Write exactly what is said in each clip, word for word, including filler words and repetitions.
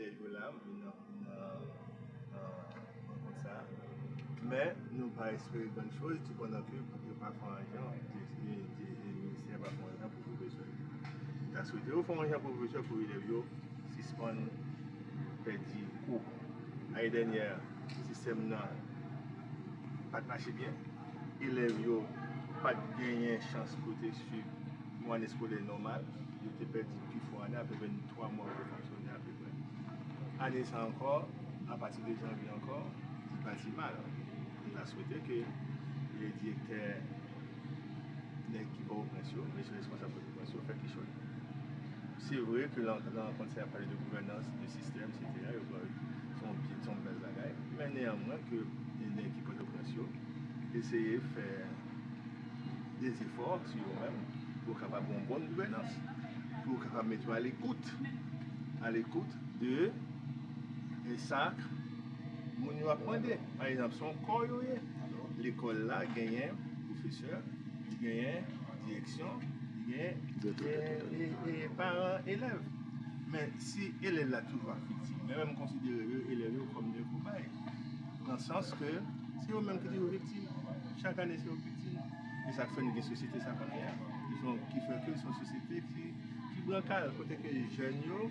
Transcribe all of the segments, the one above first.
Yo la, m vin nan, nan, nan rankont sa a. Men, nou pa espere grann choz, toupandan ke yo pa fè anyen, di- di- di- ministè a pa fè anyen pou pwofesè yo. M ta swete yo fè anyen pou pwofesè, pou elèv yo sispann pèdi kou. Ane dènyè, sistèm nan pa t mache byen. Elèv yo pa t genyen chans pou te swiv yon ane eskolè nòmal. Yo te pèdi pifò ane, apeprè twa mwa pou fonksyone apeprè. Ane sa ankò, apati de janvye ankò, li pati mal. M ta swete ke direktè, nèg ki Pòtoprens yo, mesye responsab Pòtoprens yo, fè kich yo. Se vre ke nan, nan rankont sa, y ap pale de gouvènans, de sistèm, etsetera, yo pral fè yon pil, fè yon bèl bagay. Men neyanmwen ke nèg ki Pòtoprens yo eseye fè de zefò sou yo menm pou yo kapab yon bòn gouvènans, pou yo kapab mete yo alekout, alekout de e sa moun yo ap mande. Pa egzanp, se yon kò yo ye. Lekòl la genyen pwofesè, li genyen direksyon, li genyen e, e, e paran elèv. Men si elèv la toujou ap viktim, men menm konsidere yo, elèv yo kòm de kobay. Nan sans ke se yo menm ki toujou viktim. Chak ane se yo viktim. E sa k fè nou gen sosyete sa kounye a. Ki fè, ki fè ke se yon sosyete ki, ki brankal, kote ke jèn yo,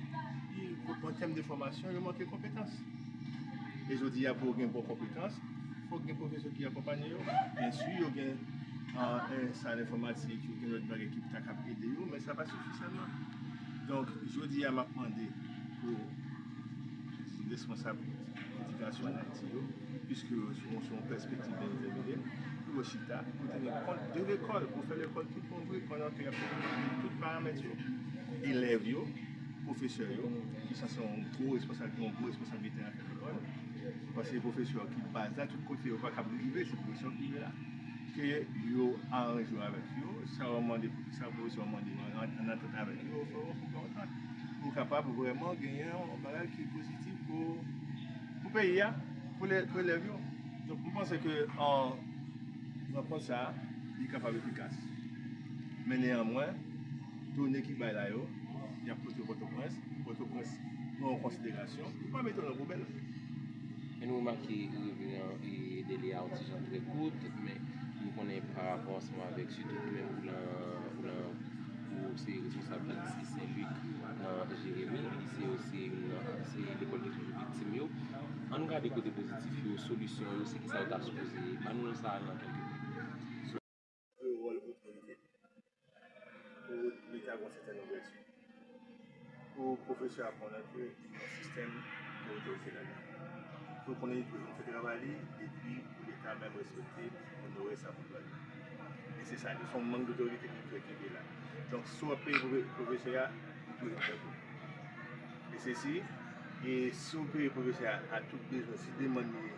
i, an tèm de fòmasyon, yo manke konpetans. E jodi a, pou yo gen bon konpetans, fòk gen pwofesè ki akonpanye yo. Byen si, yo gen, ah, eh, sal enfòmatik, yo gen lòt bagay ki ta kab ede yo, men sa pa sifi sèlman. Donk, jodi a, m ap mande pou responsab edikasyon ann Ayiti yo, piske yo se yon, se yon pèspektiv byen detèmine, pou yo chita, pou teni kont de lekòl, pou fè lekòl tout bon vre, pandan ke y ap teni kont de tout paramèt yo, elèv yo, pwofesè yo, ki sanse yon gwo responsab-, yon gwo responsablite nan lekòl. Paske pwofesè yo ki baz la, tout kote yo pa kab rive, se pwofesè yo ki rive la. Ke yo aranje yo avèk yo, sa yo mande, sa pwofesè yo mande yo, an, an antant avèk yo, fè yon, fè yon antant. Pou kapab vrèman genyen yon bagay ki pozitif pou, pou peyi a, pou lè-, pou elèv yo. Donk, m panse ke, an, rankont sa a, li kapab efikas. Men neyanmwen, done ki bay la yo, y ap pote Pòtoprens, Pòtoprens pran an konsiderasyon, yo pa mete yo nan poubèl. Men nou remake reveran e dèle a yon ti jan trè kout, men nou konnen pa rapò ansanm avèk sitou ou menm ou lan, ou lan, ou se responsab lise Sen Lik nan Jeremi, lise yo se youn nan, se lekòl ki toujou viktim yo. Ann gade kote pozitif yo, solisyon yo, se kisa yo ta sipoze, ban nou sa nan kèlke mo. Jwe wòl otorite pou Leta gen yon sètèn ouvèti. Pou pwofesè a konnen ke yon sistèm de otorite ladan. Pou l konnen li toujou fè travay li, epi pou Leta menm respekte, onore sa pou l bay. E se sa, se yon mank dotorite ki fè ki la. Donk, si w ap peye pwofesè a, li toujou fè pou. E se si, e si w peye pwofesè a a tout bezwen, si demann li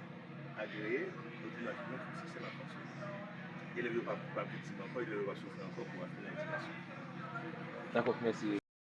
agreye, otomatikman, sistèm ap fonksyone. Elèv yo p ap, p ap viktim ankò, elèv yo p ap soufri ankò pou al nan edikasyon. Dakò, mèsi.